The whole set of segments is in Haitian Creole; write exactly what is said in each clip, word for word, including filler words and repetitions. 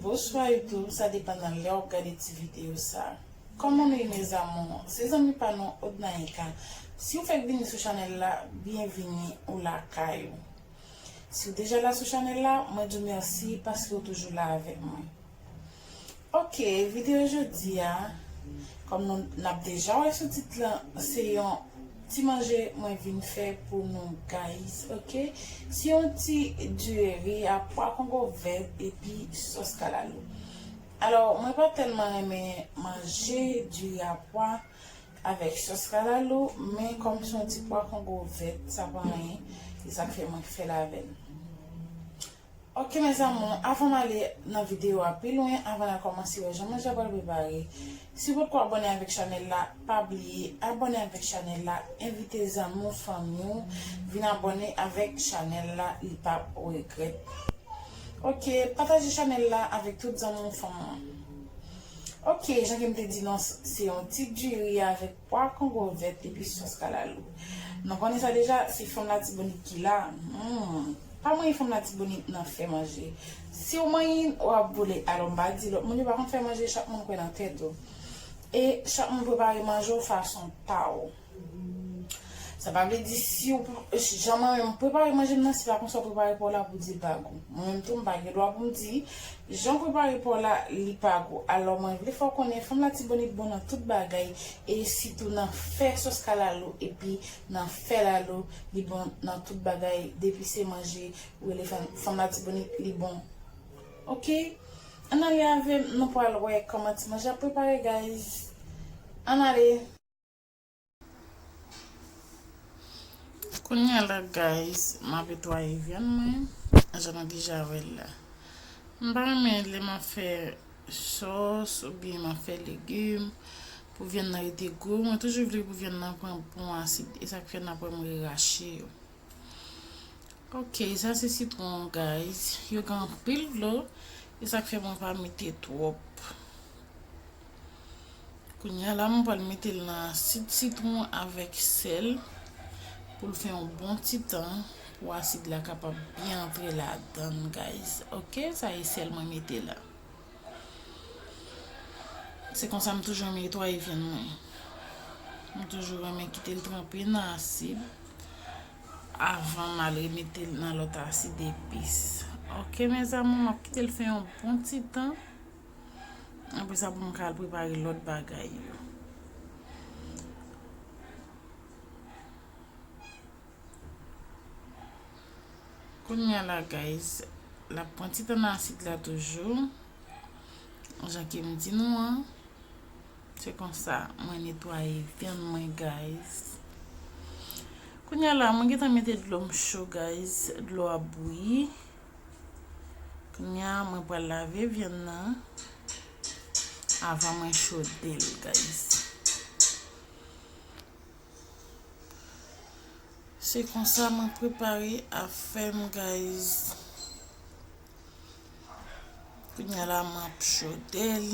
Bonswa YouTube, sa depann nan lè w ap gade ti videyo sa. Kòman nou ye mes amours? Se zanmi pa nou Odnaïka. Si w fèk vini sou chanèl la, byenvini ou lakay ou. Si w deja la sou chanèl la, mwen di w mèsi paske w toujou la avèk mwen. Ok, videyo jodi a, kòm nou n ap deja wè sou tit lan, se yon ti manje mwen vin fè pou nou guys, ok? Se yon ti diri a pwa kongo vèt epi sòs kalalou. Alò, mwen pa tèlman renmen manje diri a pwa avèk sòs kalalou, men kòm se yon ti pwa kongo vèt, sa pa anyen, se sa k fè mwen fè l avè l. Ok mes amours, avan m ale nan videyo a pi lwen, avan n al kòmanse wè jan manje a pral prepare, si w potko abòne avèk chanèl la, pa bliye abòne avèk chanèl la, envite zanmi w, fanmi w vin abòne avèk chanèl la, li p ap regrèt. Ok, pataje chanèl la avèk tout zanmi w fanmi w. Ok, jan ke m te di nou, se yon ti diri avèk pwa kongo vèt epi sòs kalalou. Nou konnen sa deja, se fanm Latibonit ki la. Hmm. Pa manyen fanm Latibonit nan fè manje. Si w manyen, w ap vole. Alò, m pa di lòt moun yo pa konn fè manje, chak moun kwè nan tèt ou. E chak moun prepare manje w fason pa w. Sa pa vle di si w, jan mwen menm prepare manje m nan, se pa konsa w prepare pa w la pou di l pa gou. Mwen menm tou, m pa gen dwa pou m di jan w prepare pa w la, li pa gou. Alò, mwen vle fè w konnen fanm Latibonit bon nan tout bagay, e sitou nan fè sòs kalalou, epi nan fè lalo, li bon nan tout bagay, depi se manje, ou rele fanm, fanm Latibonit, li bon. Ok? Ann ale avè m, nou pral wè kòman ti manje ap prepare, guys. Ann ale! Kounye a la, guys, m ap netwaye vyann mwen, jan nou deja wè l la. M pa renmen lè m ap fè sòs oubyen m ap fè legim pou vyann nan rete gou. Mwen toujou vle pou vyann nan pran bon asid, e sa k fè n ap wè m rerache yo. Ok, sa se sitwon, guys. Yo gen anpil dlo, e sa k fè mwen pa mete twòp. Kounye a la, mwen pral mete l nan asid sitwon avèk sèl pou l fè yon bon ti tan, pou asid la kapab byen antre ladan l, guys. Ok, sa e sèl mwen mete la. Se konsa m toujou renmen netwaye vyann mwen. M toujou renmen kite l tranpe nan asid avan m al remete l nan lòt asid epis. Ok, mes amours, m ap kite l fè yon bon ti tan. Apre sa, pou m ka al prepare lòt bagay yo. Kounye a la, guys, l ap pran ti tan nan asid la toujou. Jan ke m di nou an, se konsa mwen netwaye vyann mwen, guys. Kounye a la, mwen gentan mete dlo m cho, guys. Dlo a bouyi. Kounye a, mwen pral lave vyann nan avan mwen chode l, guys. Se konsa mwen prepare afè m, guys. Kounye a la, m ap chode l.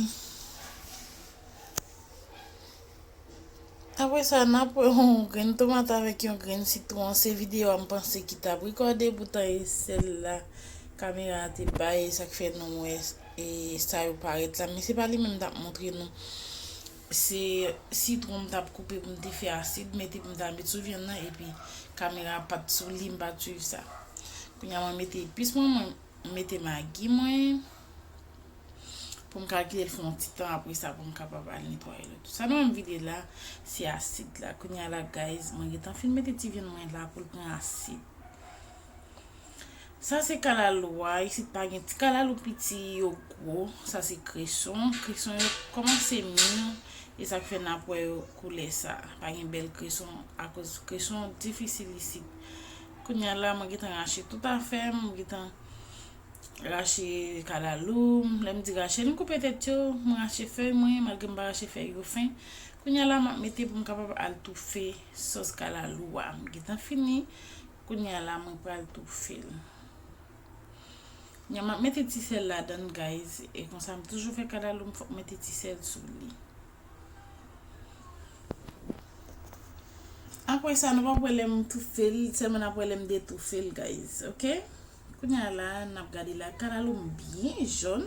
Apre sa, n ap wè yon grenn tomat avèk yon grenn sitwon. Se videyo a m panse ki t ap rekòde, poutan e sèl la kamera a te bay, e sa k fè nou wè e sa yo parèt la. Men se pa li menm m t ap montre nou. Se sitwon m t ap koupe pou m te fè asid, mete pou m ta met sou vyann nan, epi kamera a pa t sou li, m pa t swiv sa. Kounye a mwen mete epis mwen, mwen mete magi mwen, pou m kalkile l fè yon ti tan apre sa pou m kapab al netwaye lòt. Sa nou menm vide la, se asid la. Kounye a la, guys, mwen gentan fin mete ti vyann mwen la pou l pran asid. Sa se kalalou a, isit pa gen ti kalalou piti, yo gwo. Sa se kreson. Kreson yo kòmanse mi, e sa k fè n ap wè yo koulè sa. Pa gen bèl kreson, akoz kreson difisil isit. Kounye a la, mwen gentan rache tout afè m, mwen gentan rache kalalou m. Lè m di rache, m koupe tèt yo, mwen rache fèy mwen, malgre m pa rache fèy yo fen. Kounye a la, m ap mete pou m kapab al toufe sòs kalalou a. M gentan fini. Kounye a la, mwen pral toufe l. Kounye a, m ap mete ti sèl ladan l, guys. E konsa, m toujou fè kalalou m, fòk m mete ti sèl sou li. Apre sa, nou p ap wè lè m toufe l, sèlman n ap wè lè m detoufe l, guys, ok? Kounye a la, n ap gade la, kalalou m byen jòn.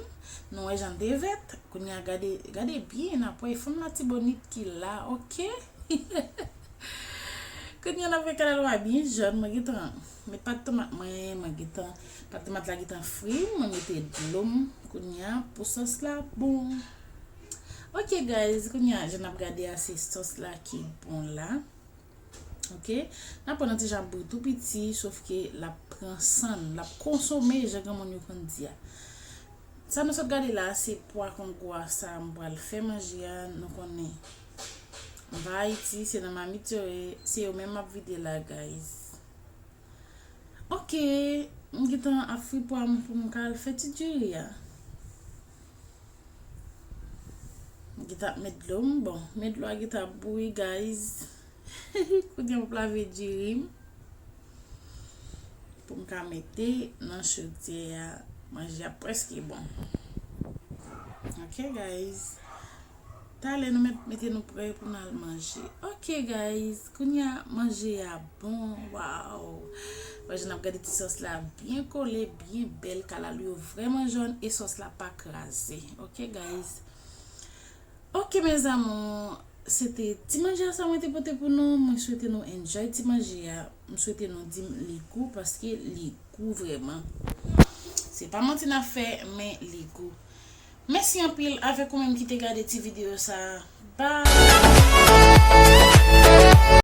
Nou wè jan l te vèt. Kounye a, gade, gade byen, n ap wè fanm Latibonit ki la, oke? Kounye a, n ap wè kalalou a byen jòn. Mwen gentan met pat tomat mwen, mwen gentan, pat tomat la gentan fri, mwen mete dlo m. Kounye a, pou sòs la bon. Oke, guys, kounye a, jan n ap gade a, se sòs la ki bon la. Oke? N ap pran yon ti jan bri tou piti, sof ke l ap pran sann, l ap konsome, jan granmoun yo konn di a. Sa nou sot gade la, se pwa kongo a sa m pral fè manje a, nou konnen. M pa Ayiti, se nan mamit yo ye, se yo menm m ap vide la, guys. Oke, m gentan ap fri pwa m pou m ka al fè ti diri a. M gentan ap met dlo m, bon, men dlo a gentan ap bouyi, guys. Kounye a m ap lave diri m pou m ka mete nan chodyè a. Manje a prèske bon. Ok, guys. Talè nou met, mete nou prè pou n al manje. Ok, guys. Kounye a, manje a bon. Waw. Wè, jan n ap gade ti sòs la byen kole, byen bèl. Kalalou yo vrèman jòn e sòs la pa kraze. Ok, guys. Ok, mes amours. Se te ti manje a sa mwen te pote pou nou. Mwen swete nou enjoy ti manje a. M swete nou di m li gou paske li gou vrèman. Se pa manti n ap fè, men li gou. Mèsi anpil avèk ou menm ki te gade ti videyo sa. Bye!